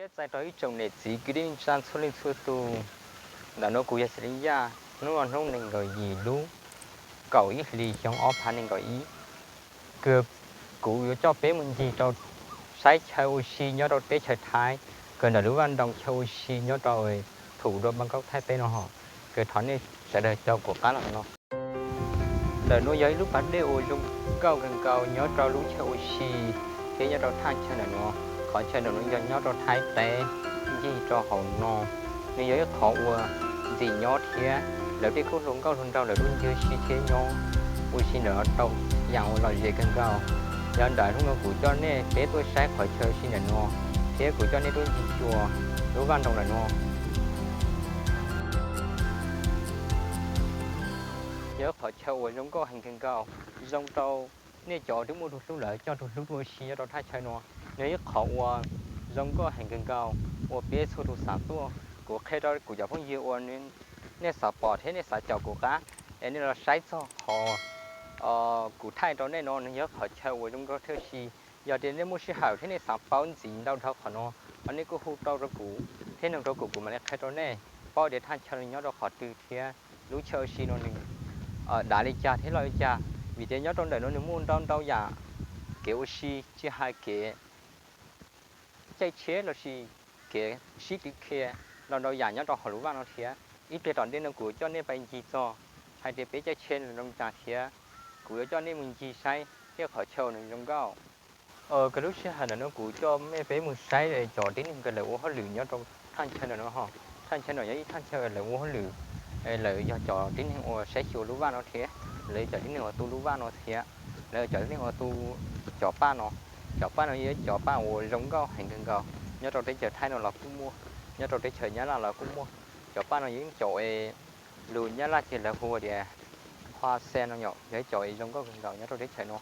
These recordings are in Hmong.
Peb txais rau ib tsoom niam txiv kwv tij neej tsa txhua leej txhua tus. Ntawm no kuv yog Xeem Lis Yaj, hnub no hnub nees nkaum yim lub kaum ib hlis xyoo ob phav nees nkaum ib. Kws kuv yuav coj peb mus ncig rau saib chaw ua si nyob rau teb chaws Thaib, kws ntawm lub vaj nroog chaw ua si nyob rau thum dua Npab Kaub Thaib peb no hos, kws thov nej sawv daws caum kuv qab los no. Ntawm no yog ib lub pas dej uas zoo nkauj kawg nkaus nyob rau lub chaw ua si thiab nyob rau thaj chaw ntawm no. Qhov chaw ntawm no yog nyob rau Thaib teb, ncig rau hauv no. Nws yog ib qhov uas ntxim nyob thiab lawv tej kuj hluas nkauj hluas nraug lawv kuj ncig ua si thiab nyob ua si ntawm no tau yam uas lom zem kawg nkaus. Yog ntawm hnub no kuv coj nej peb tuaj saib qhov chaw ua si ntawm no thiab kuv coj nej tuaj ncig xyuas lub vaj nroog ntawm no. Yog ib qhov chaw uas zoo nkauj heev kawg nkaus, zoo rau nej cov twb muaj tus hlub lawm coj tus hlub tuaj ua si nyob rau thaj chaw no. Nws yog ib qhov uas zoo nkauj heev kawg nkaus uas peb txhua tus xav tuaj. Kuv qhia rau kuv cov phooj ywg uas nej xav pom thiab nej xav caum kuv qab es nej los saib txog qhov kuv thaij rau nej no, nws yog qhov chaw uas zoo nkauj thiab ua si. Yog tias nej muaj sij hawm thiab nej xav paub ntxiv ntau dhau qhov no, los nej kuj hu tau rau kuv thiab nug rau kuv, kuv mam li qhia rau nej paub tias thaj chaw no nyob rau qhov twg thiab lub chaw ua si no nws dav li cas thiab loj li cas. Vim tias nyob rau ntawm no nws muaj ntau ntau yam kev ua si, tsis hais kev caij tsheb lossis kev sib twv qhia los ntau yam nyob rau hauv lub vaj no thiab. Ib pliag tom ntej no kuv coj nej pais ncig txog hais tias peb caij tsheb zoo li cas thiab kuv yuav coj nej mus ncig saib tej qhov chaw uas nws zoo nkauj. Kws lub sij hawm ntawm no kuv coj nej peb mus saib cov tib neeg uas lawv ua hauj lwm nyob rau thaj chaw ntawm no hos. Thaj chaw no yog ib thaj chaw lawv ua hauj lwm, lawv yog cov tib neeg uas saib xyuas lub vaj no thiab, lawv yog cov tib neeg uas tu lub vaj no thiab, lawv yog cov tib neeg uas tu cov paj no. Cov paj no yog ib cov paj uas zoo nkauj heev kawg nkaus nyob rau teb chaws Thaib no los kuj muaj, nyob rau teb chaws Nyab Laj los kuj muaj. Cov paj no yog ib cov uas lus Nyab Laj ces lawv hu tias hoa sen no yom, yog ib cov uas zoo nkauj kawg nkaus nyob rau teb chaws no.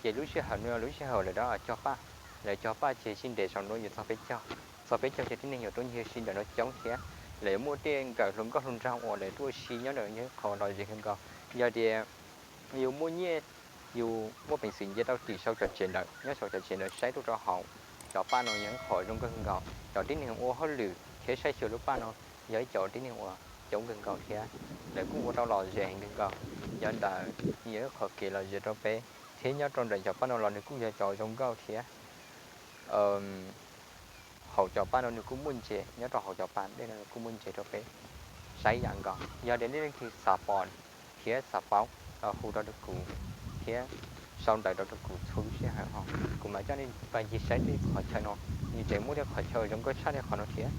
Ces lub sij hawm no lub sij hawm lawv rov cog paj, lawv cog paj ces sij nres saum no yuav txog peb caug, txog peb caug ces tib neeg yuav tuaj ncig ua si ntawm no coob thiab lawv yuav muaj tej nkawm hluas nkauj hluas nraug uas lawv tuaj ua si nyob ntawm no, yog ib qho lom zem kawg nkaus. Yog tias yus muaj nyiaj, yus muaj peev xwm nce tau tim saum cov tsev ntawd, nyob saum cov tsev ntawd saib tuaj rau hauv cov paj no yog ib qho zoo nkauj kawg nkaus. Cov tib neeg ua hauj lwm thiab saib xyuas lub paj no yog ib cov tib neeg uas coob kawg nkaus thiab lawv kuj ua tau lom zem heev kawg nkaus. Yog ntawd yog ib qho kev lom zem rau peb thiab nyob rau ntawm cov paj no los nws kuj yog cov zoo nkauj thiab. Hauv cov paj no nws kuj muaj ntses, nyob rau hauv cov pas dej no nws kuj muaj ntses rau peb saib yam nkaus. Yog tias nej leej twg xav pom thiab xav paub los hu rau rau kuv thiab sau ntawv rau rau kuv txhua lub sij hawm hos kuv mam coj nej pais ncig saib tej qhov chaw no. Nws tseem muaj tej qhov chaw zoo nkauj tshaj tej qhov no thiab.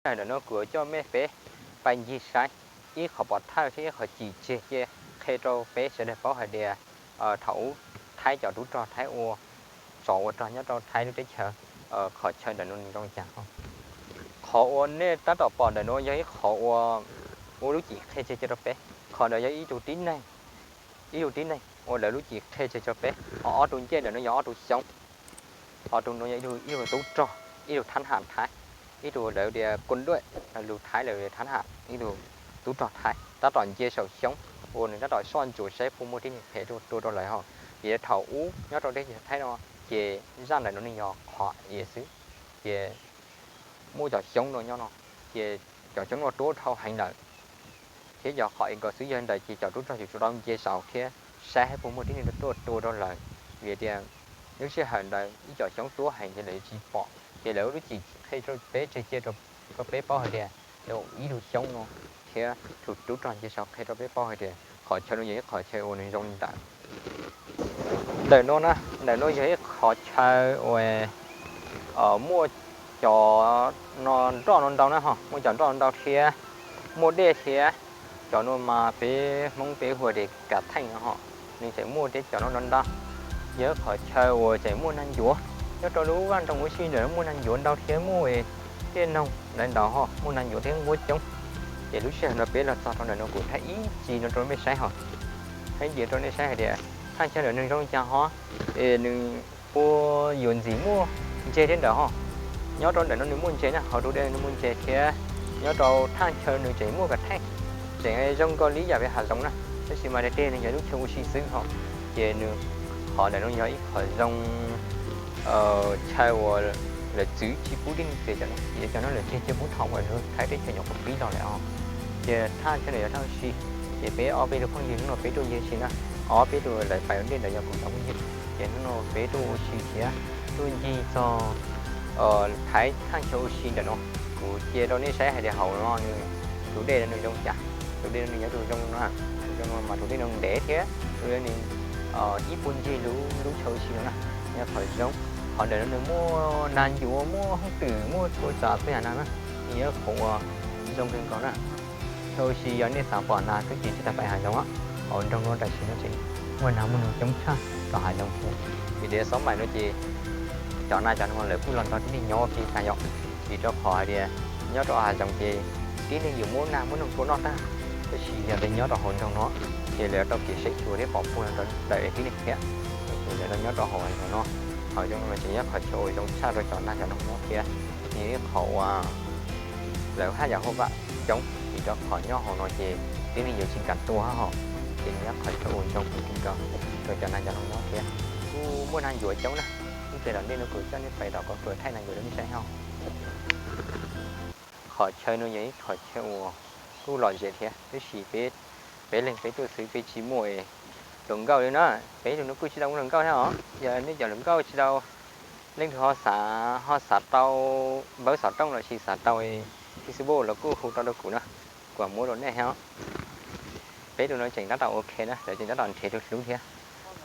Ntawm no kuv coj nej peb pais ncig saib ib qhov pov thawj thiab ib qhov cim tseg cia qhia rau peb sawv daws paub hais tias thaum ub Thaib cov tub rog Thaib ua tsov ua rog nyob rau Thaib lub teb chaws, qhov chaw ntawm no nws zoo li cas. Qhov uas nej tab tom pom ntawm no yog ib qhov uas ua lub cim qhia tseg cia rau peb. Qhov ntawd yog ib tug tib neeg, ib tug tib neeg ua lawv lub cim qhia tseg rau peb. Ho ob tug ncej ntawm no yog ob tug xyoob. Ho tus no yog ib tug tub rog, ib tug thab ham Thaib, ib tug lawv tias kua duaj, lus Thaib lawv tias thab ham, ib tug tub rog Thaib tab tom nce saum xyoob uas nws tab tom soj ntsuam saib puas muaj tib neeg phem tuaj tua rau lawv hos. Vim thaum ub nyob rau teb chaws Thaib no ces zaj ntawm no nws yog qhov ias xwb, ces muaj cov xyoob no nyob no, ces cov xyoob no tuab dhau heev lawm thiab yog qhov ias nkaus xwb. Yog li ntawd ces cov tub rog yuav tsum tau nce saud thiab saib puas muaj tib neeg tuaj tua rau lawv, vim tias lub sij hawm ntawd ib cov xyoob tuab heev ces lawv yuav tsis pom. Ces lawv ua lub cim qhia rau peb tseg cia rau peb paub hais tias ib tug xyoob no thiab tus tub rog nce saud qhia rau peb paub hais tias qhov chaw no yog ib qhov chaw uas nws zoo li ntawd. Ntawm no na, ntawm no yog ib qhov chaw uas muaj cov no nroj no ntau na ho, muaj cov nroj no ntau thiab muaj dej thiab. Cov no mas peb Hmoob peb hu tias kav theej no ho, nws tseem muaj tej cov no ntau ntau. Yog ib qhov chaw uas tseem muaj nag ncuav, nyob rau lub vaj nroog ua si ntawm no muaj nag ncuav ntau thiab muaj tej noog ntawd ntau ho, muaj nag ncuav thiab nquab coob. Ces lub sij hawm no peb los txog rau ntawm no kuv thaij ib ntsis no rau nej saib ho, thaij ib ntsis rau nej saib hais tias thaj chaw ntawm nws zoo li cas ho, es nws puas yuav ntxim muaj ntses thiab ntawd ho. Nyob rau ntawm no nws muaj ntses na, hauv tus dej nws muaj ntses thiab. Nyob rau thaj chaw nws tseem muaj kom theej, tseem zoo nkaus li yam pem hav zoov na, tab sis mas deg deg nws yog lub chaw ua si xwb ho. Ces nws, qhov ntawm no yog ib qhov zoo chaw uas lawv txwv tsis pub tib neeg txiav cov no, ces cov no lawv tseg cia pub thaum uas lawv thaiv teb chaws nyuam qhuav pib los lawm os. Ces thaj chaw ntawm yog thaj ua si, ces peb ob peb tug phooj ywg hnub no peb tuaj ncig si na, ob peb tug lawv pais ua ntej ntawd yog kuv cov phooj ywg, ces hnub no peb tuaj ua si thiab tuaj ncig txog thaiv thaj chaw ua si ntawm no. Kuv cia rau nej saib hais tias hauv no nws, tus dej no nws zoo cas. Tus dej no nws yog tus zoo no, tus zoo no mas tus dej no ntev thiab tus dej no ib puag ncig lub, lub chaw ua si no na. Nyob qhov zoo, qhov ntawm no nws muaj nas ncuav, muaj hooj twm, muaj txhua tsav txhua yam na, nws yog qhov uas zoo kawg nkaus na. Chaw ua si yog nej xav pom nas xwb ces tsis tas pais hav zoov, hauv nroog no tam sim no ces muaj nas muaj noog coob tshaj rau hav zoov thiab. Vim tias xob maim no ces cov nas cov noog lawv kuj los nrog tib neeg nyob ua ke tag yom. Vim rau qhov hais tias nyob rau hav zoov ces tib neeg yuav muab nas muab noog tua noj tag, tab sis yog tias nyob rau hauv nroog no ces lawv yuav tau kev saib xyuas thiab pov puag rau ntawm tib neeg thiab. Ces lawv los nyob rau hauv hav zoov no, hav zoov no ces nyob qhov chaw uas zoo tshaj rau cov nas cov noog nyob thiab, nws yog ib qhov uas lawv haj yam huaj vam coob, vim rau qhov nyob hauv no ces tib neeg yuav tsis kam tua hos, ces nws yog qhov chaw uas zoo kawg nkaus rau cov nas cov noog nyob thiab. Kuj muaj nas ncuav coob na, ib pliag tom ntej no kuv coj nej pais tom qhov thaij nas ncuav rau nej saib hos. Qhov chaw no yog ib qhov chaw uas kuj lom zem thiab, tab sis peb, peb leeg peb tuaj xwb peb tsis muaj hluas nkauj li na, peb tug no kuj tsis tau muaj hluas nkauj thiab os. Yog nej cov hluas nkauj tsis tau, leej twg ho xav, ho xav tau npawb xov tooj los sis xav tau Facebook los kuj hu tau rau kuv na, kuv mam muab rau nej thiab. Peb tug no tseem tab tom ok na, lawv tseem tab tom nrhiav tus hlub thiab.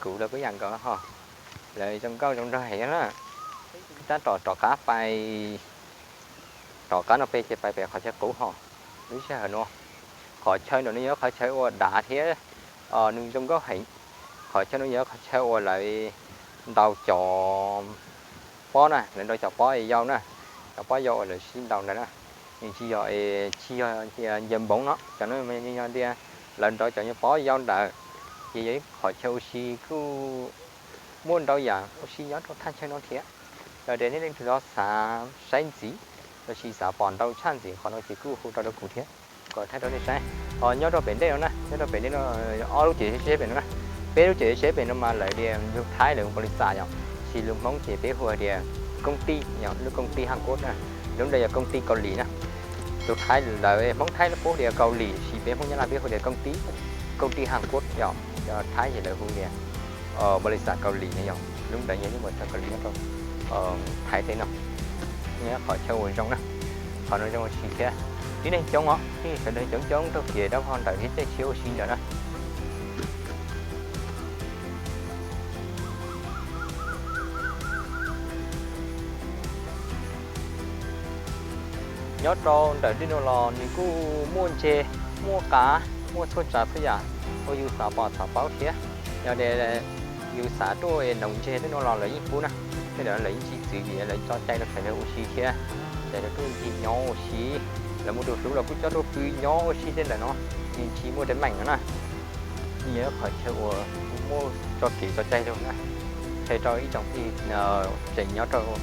Kuv los kuj yam nkaus hos, lawv zoo nkauj zoo nraug heev na. Tab tom rov qab pais, rov qab no peb ces pais pem qhov chaw qub hos. Lub sij hawm no qhov chaw ntawm no yog qhov chaw uas dav thiab nws zoo nkauj heev. Qhov chaw no yog qhov chaw uas lawv ntaus cov pob na, lawv ntaus cov pob yau na, cov pob yau uas lawv sib ntaus ntawd na. Nws tsis yog, tsis yog ncaws npoov no, cov no yog tias lawv ntaus cov nyuag pob yau ntawd. Ces yog ib qhov chaw ua si kuj muaj ntau yam ua si nyob rau thaj chaw no thiab. Yog tias nej leej twg ho xav saib ntxiv lossis xav pom ntau tshaj ntxiv qhov no ces kuj hu rau rau kuv thiab, kom thaij rau nej saib. Ho nyob rau pem ntej no na, nyob rau pem ntej no, ob lub ces seb pem no na. Peb lub ces seb pem no mas lawv tias lus Thaib lawv hu npaus lis xas yom, sis lus Hmoob ces peb hu tias koob tij yom, lub koob tij Haj Kuab na. Lub ntawd yog koob tij Kaus Lim na. Lus Thaib lawv Hmoob Thaib lub peb hu tias Kaus Lim, sis peb Hmoob Nyab Laj peb hu tias koob tij, koob tij Haj Kuab yom, yog Thaib ces lawv hu tias npaus lis xas Kaus Lim na yom. Lub ntawd yog lub npaus lis xas Kaus Lim nyob rau Thaib teb no. Nyob qhov chaw uas zoo na, qhov no zoo ua si thiab. Tib neeg coob os, tib neeg sawv daws coob coob taug kev rau qhov ntawd thiab caij tsheb ua si ntawd na. Nyob rau ntawm tej no los nws kuj muaj ntses, muaj qav, muaj txhua tsav txhua yam uas yus xav pom xav paub thiab. Yog tias yus xav tuaj ntaus ntses tej no los lawv yeej pub na. Tej ntawd lawv yeej tsis txwv vim lawv tso cai rau sawv daws ua si thiab. Sawv daws tuaj ncig nyob ua si, lawv muaj tus hlub los kuj coj tuaj pw nyob ua si tej ntawm no, nws tsis muaj teeb meem no na. Nws yog qhov chaw uas kuj muaj txoj kev txoj cai lug na. Qhia rau ib tsoom phooj ywg tseem nyob rau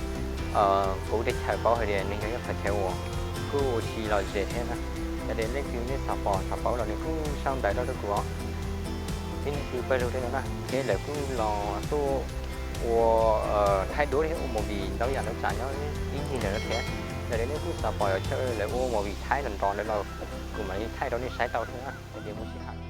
kuv teb chaws paub hais tias nws yog ib qhov chaw uas kuj ua si lom zem thiab na. Yog tias leej twg nej xav pom xav paub los nws kuj sau ntawv rau rau kuv os. Tib neeg twg pawg lug tej no na, thiab lawv kuj los tuaj ua thaij duab thiab ua movie ntau yam ntau tsam nyob ib ncig ntawm no thiab. Yog tias nej kuj xav pom yog chaw lawv ua movie Thaib nrov nrov ntawd los kuv mam li thaij rau nej saib tau thiab na. Yog tias muaj sij hawm